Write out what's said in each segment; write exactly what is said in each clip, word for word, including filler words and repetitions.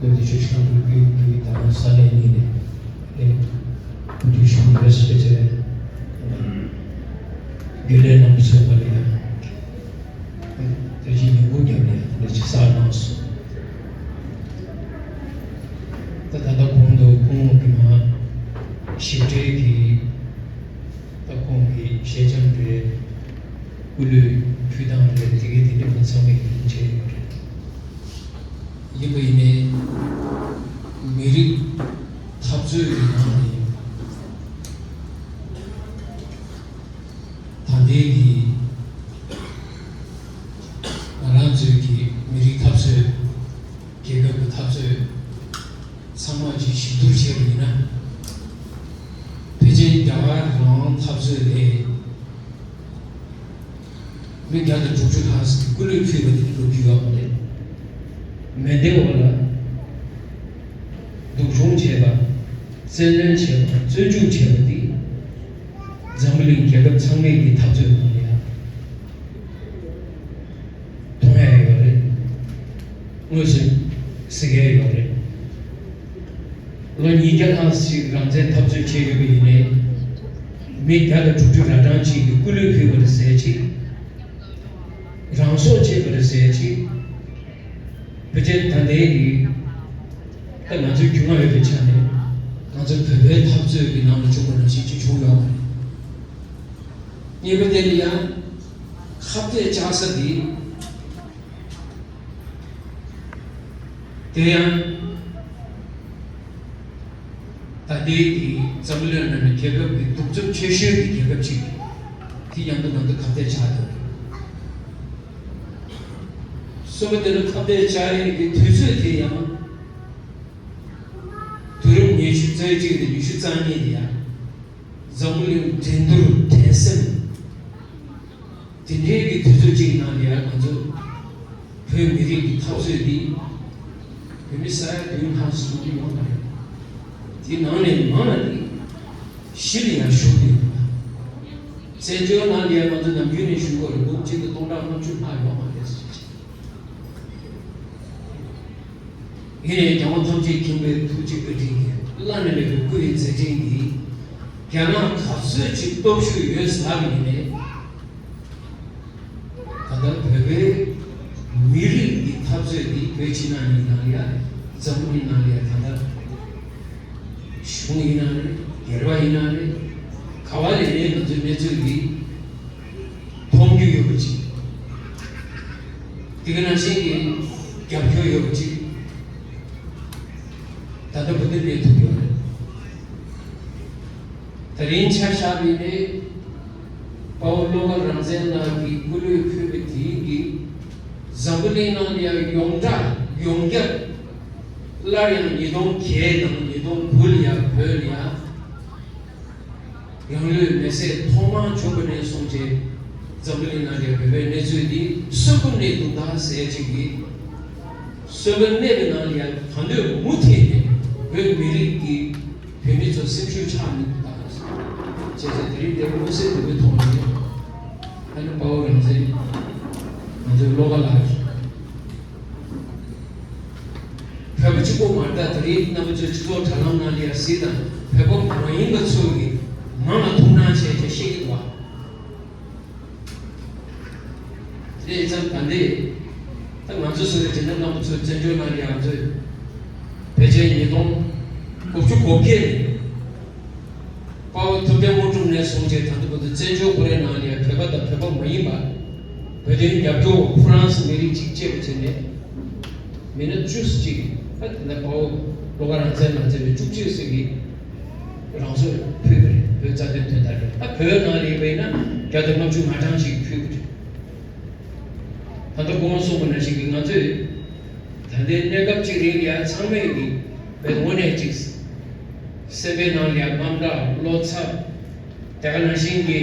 ལས་དེ་ཆོས་ཤིང་དུ་བོད་ཀྱི་དང་ས་གནས་གཉིས་ནས་ཨེ་བོད་དུ་བྱུང་བའི་སྤེལ་ཆེ་རྒྱུན་ལས་རྣམ་པ་ཚོས་པ་ལས་ཡང་དེ་བཞིན་ཉིན་གུང་རྒྱབ་ནས་ལས་ཅི་གསར་གནང་སོང་། ད་ད་ལྟ་གོང་དུ་སྐུ་ངོ་གི་མ་ཞིབ་ཕྲའི་གི་ད་ཁོང་གི་ཞལ་འཆམ་རེད། སྐུ་ལུས་ཕུལ་སྟངས་རེད། དེ་གའི་དེ་འདྲ་མ་ཚང་མས་ཡིན་བྱས་ཡོད་རེད། ཡིན་པ་ཡིན་ནའི་མི་རིགས་འཐབ་རྩོད་ཀྱི་ནང་ནས་ད་ལྟའི་གི་ང་རང་ཚོའི་གི་མི་རིགས་འཐབ་རྩོད། རྒྱལ་ཁབ་ཀྱི་འཐབ་རྩོད་ཚང་མ་གཅིག་ཞིབ་བསྡུར་བྱས་པ་ཡིན་ན། ཕལ་ཆེར་རྒྱ་གར་རང་དབང་འཐབ་རྩོད་ལས་མི་བརྒྱ་དང་དྲུག་ཅུ་ལྷག་ཙམ་སྐུ་ལུས་ཕུལ་བ་དེ་ལོ་རྒྱུས་ཡོད་མ་རེད། མེ་མདའི་འོག་ལ་སྡུག་སྦྱོང་བྱས་པ། བཙན་གནོན་བྱས་པ། བཙོན་འཇུག་བྱས་པ་འདི་འཛམ་བུ་གླིང་རྒྱལ་ཁབ་ཚང་མས་ཀྱི་འཐབ་རྩོད་ནང་ལ་ཡང་མཐོང་ཡ་ཡོད་རེད། དངོས་སུ་གཟིགས་ཡ་ཡོད་རེད། ལོ་ཉིས་བརྒྱ་ལྷག་ཞིག་རང་བཙན་འཐབ་རྩོད་བྱས་ཡོད་པ་ཡིན་ནའི། མི་བརྒྱ་དང་དྲུག་ཅུ་ར་གྲངས་ཅིག་གིས་སྐུ་ལུས་ཕུལ་བ་རེད་ཟེར་ཅིག་རང་སྲོག་བཅད་པ་རེད་ཟེར་ཅིག་ཕལ་ཆེར་ད་ལྟའི་གི་ད་ང་ཚོའི་རྒྱུས་མངའ་ཡོད་པའི་ཆ་ནས་ང་ཚོ་བོད་པའི་འཐབ་རྩོད་ཀྱི་ནང་ལ་བྱུང་བ་ནང་བཞིན་ཅིག་བྱུང་ཡོད་མ་རེད། གཉིས་པ་དེ་ནི་ཡང་ཁ་གཏད་བཅག་ས་འདི། དེ་ཡང་ད་ལྟའི་གི་འཛམ་བུ་གླིང་ནང་ནས་རྒྱལ་ཁབ་ཀྱི་གདུག་རྩུབ་ཆེ་ཤོས་ཀྱི་རྒྱལ་ཁབ་ཅིག་གིས་མཉམ་དུ་མཉམ་དུ་ཁ་གཏད་བཅག་ཐུབ། གསུམ་པ་དེ་ནི་ཁ་གཏད་བཅག་ཡས་ཀྱི་དུས་ཚོད་དེ་ཡང་དུས་རབས་ཉི་ཤུ་རྩ་གཅིག་དང་ཉི་ཤུ་རྩ་གཉིས་དེ་ཡང་འཛམ་བུ་གླིང་འགྲན་བསྡུར་འགྲན་སེམས། དེ་འདྲའི་གི་དུས་ཚོད་ཅིག་ནང་ལ་ཡང་ང་ཚོ་བོད་མི་རིགས་ཀྱི་འཐབ་རྩོད་འདི་བོད་མི་ས་ཡ་བདུན་ལྷག་ཙམ་ཡོང་གི་ཡོད་མ་རེད། དེ་ནང་ནས་མང་ན་ནི་ཤི་ལ་ཡང་ཞུགས་ཡོད་པ། བཙན་བྱོལ་ནང་ལ་ཡང་ང་ཚོ་ནམ་རྒྱུན་ནས་ཞུ་དགོས་རེད། འབུམ་གཅིག་དང་སྟོང་ཕྲག་ལྔ་བཅུ་ལྷག་ཡོད་མ་རེད་ཟེར་བྱས། ཡིན་ནའི་རྒྱལ་དབང་ཐམས་ཅད་མཁྱེན་པའི་ཐུགས་རྗེ་བཀའ་དྲིན་གྱིས། བླ་ན་མེད་པའི་སྐུ་ཡི་མཛད་འཕྲིན་གྱིས། རྒྱ་ནག་ག་ཚོད་ཅིག་སྟོབས་ཤུགས་ཡོད་ཟེར་ལབ་ཡིན་ནའི། ད་ལྟ་བོད་པའི་མི་རིགས་ཀྱི་འཐབ་རྩོད་འདི་བོད་ཕྱི་ནང་གཉིས་ནང་ལ་ཡ། འཛམ་བུ་གླིང་ནང་ལ་ཡ། ད་ལྟ་གཞུང་ཡིན་ན་རེད། སྒེར་པ་ཡིན་ན་རེད། ག་བ་ལས་ནའི་ང་ཚོའི་གནས་ཚུལ་འདི་མཐོང་རྒྱུ་ཡོད་པ་ཅིག་དེ་ག་ནང་བཞིན་གྱི་རྒྱབ་སྐྱོར་ཡོད་པ་ཅིག་ད་ལྟ་བར་དུ་གནས་ཐུབ་ཡོད་རེད། དེ་རིང་ཆ་བཞག་པ་ཡིན་ནའི། དཔའ་བོ་བློ་དགའ་རང་བཙན་ལགས་ཀྱིས་སྐུ་ལུས་ཕུལ་བའི་དེའི་གི་འཛམ་བུ་གླིང་ནང་ལ་ཡང་ཡོངས་གྲགས་ཡོངས་ཁྱབ། སླར་ཡང་ཉིས་སྟོང་བརྒྱད་དང་ཉིས་སྟོང་དགུ་ལ་ཡང་བོད་ལ་ཡང་རང་ལུས་མེར་སྲེག་ཐོག་མར་བྱུང་བ་ནས་བཟུང་སྟེ། འཛམ་བུ་གླིང་ནང་ལ་ཡང་བོད་པའི་གནས་ཚུལ་འདི་གསོན་པོ་གནས་འདུག་ད་ཟེར་ཅིག་གིས། གསོན་པོ་གནས་པའི་ནང་ལ་ཡང་གང་འདོད་མུ་མཐུད་ནས་བོད་མི་རིགས་ཀྱི་བོད་མི་ཚོ་སེམས་ཤུགས་ཆག་མི་འདུག་ད། བྱས་ཙང་དེ་རིང་འདིར་མངོན་གསལ་དོད་པོའི་ཐོག་ནས་ཨ་ནི་དཔའ་བོ་རང་བཙན་ང་ཚོའི་བློ་དགའ་ལགས་ཀྱིས། བོད་པ་གཅིག་པོ་མ་རེད། ད་དེ་རིང་རྣམ་པ་ཚོའི་སྤྱི་ཚོགས་དྲ་ལམ་ནང་ལ་ཡང་གཟིགས་དང་། བོད་པ་མ་ཡིན་པ་ཚོ་གིས་མང་ལ་ཐུགས་སྣང་བྱས་བྱས་བཤད་ཀྱི་འདུག་བ། དེ་ཙམ་ད་འདི། ད་ང་ཚོ་སུ་རེད་ཅེ་ན། རྣམ་པ་ཚོ་བཙན་བྱོལ་ནང་ལ་ང་ཚོས་ཕལ་ཆེར་ཉིས་སྟོང་དགུ་བཅུ་གོ་བརྒྱད་ནས་དཔའ་བོ་ཐུབ་བསྟན་དངོས་གྲུབ་ནས་བཟུང་བྱས་ད་ལྟ་བར་དུ་བཙན་བྱོལ་ཁོ་རའི་ནང་ལ་བོད་པ་དང་བོད་པ་མ་ཡིན་པ། བོད་དོན་རྒྱབ་སྐྱོར་བ་ཁོ་རང་ཚོ་མི་རིགས་གཅིག་བཅས་པ་བྱས་ནས། མི་སྣ་བཅུ་གཅིག་ཨ་ནི་དཔའ་བོ་བློ་དགའ་རང་བཙན་ལགས་བཅས་པའི་བཅུ་གཅིག་ཙམ་གྱིས་རང་སྲོག་ཕུལ་བ་རེད། བོད་རྩ་དོན་དོན་དག་རེད། ཨ་བོད་ནང་ལ་ཡིན་པ་ཡིན་ན་བརྒྱ་དང་ལྔ་བཅུ་ང་གྲངས་ཤིག་ཕུལ་བ་རེད། ད་ལྟ་གོང་གསུངས་པ་ནང་བཞིན་གྱི་ང་ཚོས་ད་ལྟའི་གནས་སྐབས་ཅིག་རིང་ཡང་ཚང་མས་ཀྱི་བའི་དངོས་གནས་ཅིག་སེམས་པའི་ནང་ལ་ཡང་དངངས་སྐྲག་བློ་འཚབ། དེ་ག་ནང་བཞིན་གྱི་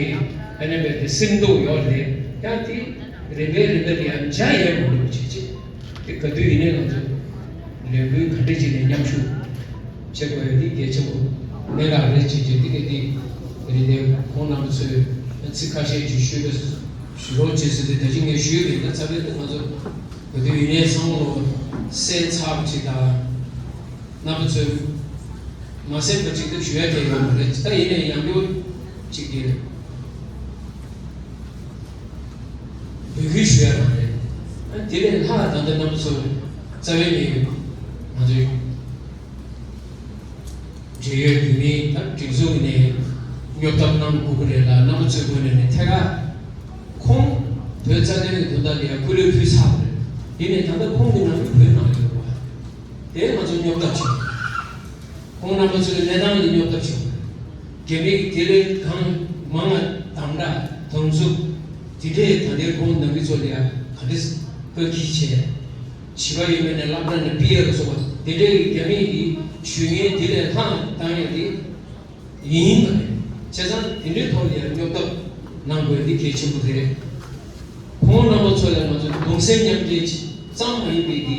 ཨ་ནེ་བའི་དེ་སེམས་སྡུག་ཡོད་རེད། ཡང་དེ་རིམ་པས་རིམ་པས་ཡང་འཇའ་ཡལ་མ་འགྲོ་བྱེད་ཅིག་དེ་ག་དུས་ཡིན་ནའི་ང་ཚོ་ལས་འགུལ་ག་འདྲ་ཅིག་ནས་མཉམ་ཞུགས་བྱེད་དགོས་ཡོད། འདི་གལ་ཆེན་པོ་གནད་འགག་རེད་ཅེས་བརྗོད། འདི་ག་འདི་རེད་དེ། ཁོང་རྣམ་པ་ཚོས་ཚིག་ཁ་ཤས་ཅིག་ཞུས་པ་ཞུ་རོགས་བྱེད་ཟེར་ཏེ། ད་ཅི་ངས་ཞུས་པ་ཡིན་ན་ཚ་བའི་ཏེ་ང་ཚོ་ག་དུས་ཡིན་ནའི་ཚང་མ་ལོ་སེམས་འཚབ་ཅིག་དང་ རྣམ་པ་ཚོས་མ་གསན་པ་ཅིག་ཏུ་ཞུ་ཡ་དེ་ཡོད་མ་རེད། ད་ཡིན་ནའི་ཡང་སྐྱར་ཅིག་གིས་འབོད་སྐུལ་ཞུ་ཡ་རང་རེད། དེ་ལས་ལྷག་ད་ལྟ་རྣམ་པ་ཚོ་རྩ་བའི་ནས་ང་ཚོའི་འབྲེལ་ཡོད་བོད་མིའི་ད་སྒྲིག་འཛུགས་ནས་སྙོབ་ཐབས་གནང་དགོས་ཀྱི་རེད་ལ། རྣམ་པ་ཚོའི་ངོས་ནས་ནི་ཐད་ཀར་ཁོང་བོད་རྩ་དོན་གྱི་དོན་དག་ལ་ཡང་སྐུ་ལས་ཕུལ་ཚར་བ་རེད། ཡིན་ནའི་ད་ལྟ་ཁོང་གི་ནང་མི་བོད་ནང་ཡོད་པ་དེ་ང་ཚོ་སྙོབ་ཐབས་བྱེད། ཁོང་རྣམ་པ་ཚོའི་གནས་སྟངས་ལ་སྙོབ་ཐབས་བྱེད། རྒྱ་མི་དེ་ལས་གང་མང་ང་དམ་དྲག་དམ་འཛུགས་དེ་འདྲས་ད་ལྟའི་ཁོང་ནང་མི་ཚོ་ལ་ཡང་ག་འདྲས་བཀག་སྐྱིལ་བྱས། བྱིས་པ་ཡོད་མེད་ནས་སློབ་གྲྭ་ནས་ཕུད་ཡ་ལ་སོགས་པ་དེ་འདྲའི་རྒྱ་མིའི་གི་ཇུས་ངན་དེ་ལས་ལྷག་བཏང་ཡ་དེ་ཡིན་པ་རེད། བྱས་ཙང་དེ་འདྲའི་ཐོག་ལ་ཡང་སྙོབ་ཐབས་གནང་དགོས་འདི་གལ་ཆེན་པོ་རེད། ཁོང་རྣམ་པ་ཚོ་ལ་ང་ཚོ་གདུང་སེམས་མཉམ་སྐྱེད་ཙམ་མ་ཡིན་པའི་གི་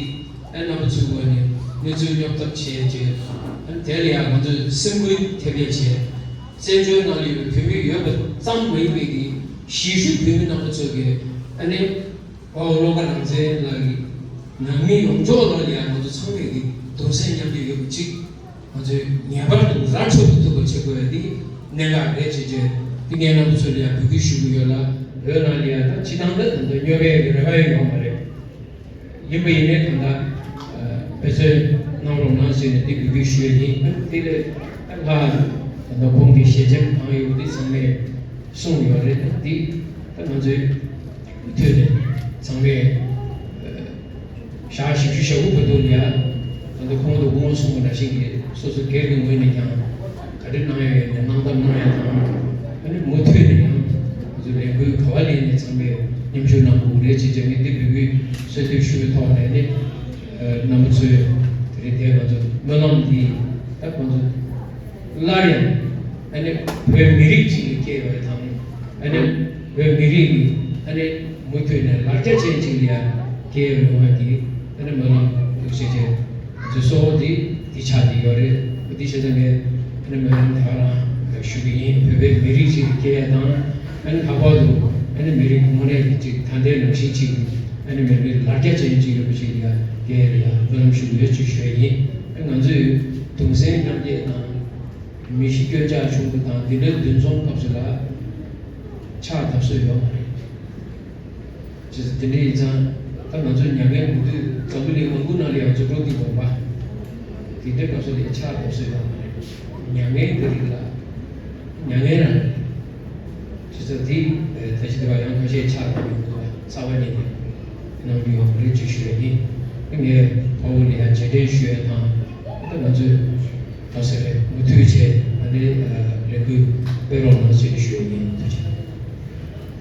ཨ་རྣམ་པ་ཚོའི་ངོས་ནས་གནས་ཚུལ་སྙོབ་ཐབས་བྱས་རྗེས་ཨ་དེ་ལ་ཡང་ང་ཚོས་སེམས་འགུལ་ཐེབས་ཡ་བྱས། བཙན་བྱོལ་ནང་ལ་ཡོད་པའི་བོད་མི་ཡོད་པ་ཙམ་མ་ཡིན་པའི་གི་གཞིས་བཞུགས་བོད་མི་རྣམ་པ་ཚོ་གི་ཨ་ནི། དཔའ་བོ་བློ་དགའ་རང་བཙན་ལགས་ཀྱི་ནང་མི་ཡོངས་རྫོགས་ལ་ཡང་ང་ཚོ་ཚང་མས་ཀྱི་གདུང་སེམས་མཉམ་སྐྱེད་ཡོད་པ་ཅིག་ང་ཚོས་ངེས་པར་དུ་ར་འཕྲོད་དུ་ཐུབ་པ་བྱེད་དགོས་པ་འདི་གནད་འགག་རེད་ཅེས་བརྗོད། འདི་ངས་རྣམ་པ་ཚོ་ལ་ཡང་འབོད་སྐུལ་ཞུ་གི་ཡོད་ལ། བོད་ནང་ལ་ཡང་ད་སྤྱི་བཏང་ད་ད་ལྟ་སྙོབ་པའི་རེ་བ་ཡང་ཡོད་མ་རེད། ཡིན་པ་ཡིན་ནའི་ད་ལྟ་འབད་བརྩོན་གནང་རོགས་གནང་ཟེར་ནས་འདི་འབོད་སྐུལ་ཞུ་ཡ་ཡིན། དེ་ལས་ད་ང་ད་ལྟ་ཁོང་གི་ཞལ་ཆེམས་གང་ཡོད་འདི་ཚང་མས་གསུངས་ཡོད་རེད། ད་འདི་ད་ང་ཚོའི་མུ་མཐུད་ནས་ཚང་མས་ཨ་ཞག་བཞི་བཅུ་ཞེ་དགུ་བར་དུ་ལ་ཡ་ད་ལྟ་ཁོང་དང་སྐུ་ངོ་གསུངས་པ་ནང་བཞིན་གྱི་སོ་སོ་སྒེར་གྱི་ངོས་ནས་ཀྱང་ག་རེ་གནང་ཡ་ཡོད་ནས་གནང་ཐབས་གནང་ཡ་དང་། ཨ་ནི་མུ་མཐུད་ནས་ཡང་ང་ཚོ་ལས་འགུལ་ག་བ་ལེན་ནས་ཚང་མས་མཉམ་ཞུགས་གནང་དགོས་རེད་ཅེས་བྱས་ངས་འདི་འབོད་སྐུལ་གསོལ་འདེབས་ཞུ་བའི་ཐོག་ནས་ནི་ཨ་རྣམ་པ་ཚོས་དེ་རིང་དེ་ང་ཚོ་སྨོན་ལམ་འདི་ད་ང་ཚོ་སླར་ཡང་ཨ་ནི་བོད་མི་རིགས་གཅིག་ལ་སྐྱེས་པ་དང་། ཨ་ནི་བོད་མི་རིགས་ཀྱི་ཨ་ནི་མུ་མཐུད་ནས་ལ་རྒྱ་ཅན་གཅིག་ལ་ཡང་སྐྱེས་ཡོང་བ་གི་ཨ་ནི་སྨོན་ལམ་འདུག་ཅེས་བྱས་ང་ཚོའི་གཙོ་བོ་འདི་འདི་ཆགས་ཀྱི་ཡོད་རེད། འདི་བྱས་ཙང་ངས་ཨ་ནི་སྨོན་ལམ་དེ་ག་རང་ཞུ་གི་ཡིན། བོད་པའི་མི་རིགས་གཅིག་ལ་སྐྱེས་ཡ་དང་། ཨ་ནི་ལྷག་པར་དུ་ཨ་ནི་མི་རིགས་དངོས་གནས་ཀྱི་གཅིག་ད་ལྟའི་ནང་བཞིན་གཅིག་ཨ་ནི་མི་རིགས་ལ་རྒྱ་ཅན་གཅིག་ཡོད་པ་ཞིག་ལ་སྐྱེས་ཡ་ལ་ཡང་སྨོན་ལམ་ཞུ་གི་ཡོད་ཅེས་ཞུ་ཡ་ཡིན། ཨ་ང་ཚོས་གདུང་སེམས་མཉམ་སྐྱེད་དང་། མི་གཤིས་སྐྱོན་ཆག་བྱུང་བ་དང་དེ་འདྲའི་འདུ་འཛོམས་སྐབས་སུ་ལ་ཕྱག་བརྡབ་སྲོལ་ཡོད་མ་རེད། ཅེས་དེ་འདྲ་ཡིན་ཙང་ད་ང་ཚོས་མྱ་ངན་འབུལ་དུས་འཛམ་བུ་གླིང་མང་པོ་ནང་ལ་ཡང་ཚོ་འགྲོ་གི་འོང་པ། དེ་འདྲའི་སྐབས་སུ་ལ་ཕྱག་བརྡབ་སྲོལ་ཡོད་མ་རེད། མྱ་ངན་འདི་རིགས་ལ་མྱ་ངན་རང་རེད། ཅེས་དེ་ད་ཅི་དེ་བ་ཡང་ཁ་ཤས་ཕྱག་བརྡབ་ཡོང་གི་འདུག་པ། རྩ་བ་ཉིད་ནས་གནང་རྒྱུ་ཡོད་མ་རེད་ཅེས་ཞུ་ཡ་ཡིན། ངས་དཔའ་བོ་ལ་ཡང་རྗེས་དྲན་ཞུ་ཡ་དང་། ད་ང་ཚོས་ག་ཟེར་རེད། མུ་མཐུད་བྱས་ཨ་ནི་ལས་འགུལ་སྤེལ་རོགས་གནང་ཞེས་ཞུ་ཡ་ཡིན། ཐུགས་རྗེ་ཆེ།